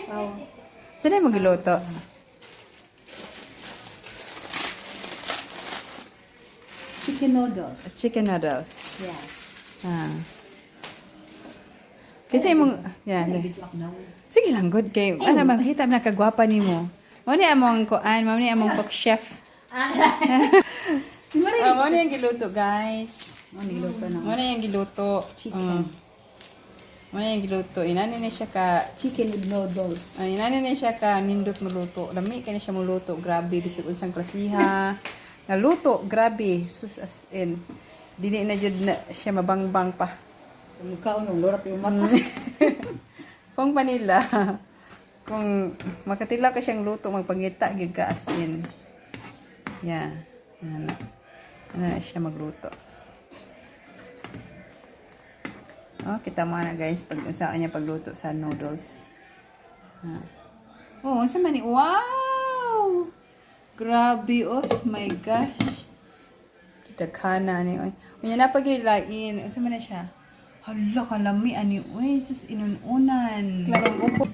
Wow. Saan na magluto? Chicken noodles. Chicken noodles. Yes. Ah. Kasi imong yeah, Video ako na. Sige lang, good kay. Ano makita na kagwapa nimo. Mao ni among kuan, mao ni among cook chef. Ah, mao ni ang giluto, guys. Oh, niluto na. Mao na yung giluto. Chicken. Mao na yung giluto. Inani ni siya ka Chicken with noodles. Ay, inani ni siya ka nindot muluto. Lami kay ni siya muluto. Grabe bisag unsang klasiha. Naluto, grabe. Sus, as in. Dili na jud na siya mabangbang pa. Mukha ng lorap yung mata. Kung panila, kung makatila ka siyang luto, magpangita gyud ka as in. Yeah. Ano na. Ano na siya magluto. Oh, kita mo na, guys, pag usaan niya pagluto sa noodles. Ha. Oh, unsa man ni? Wow! Grabe, oh my gosh. Daghana ni oy. Unya na pag lain, unsa man na siya? Hala kalami ani oy, sus inununan. Klarong upo.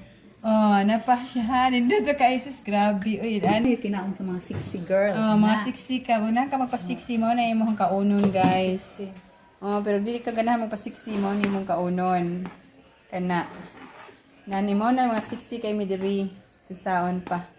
Oh, napa siya. Nindot kay sus, grabe oy. Ano Ani yung kinaon sa mga sexy girl? Oh, mga siksi ka. Kung ka magpa-siksi mo na imong kaunon, guys. Oh, pero dili ka ganahan magpa-siksi mo ni imong kaunon. Kana. Nani mo na mga siksi kay mi diri. Sigsaon pa.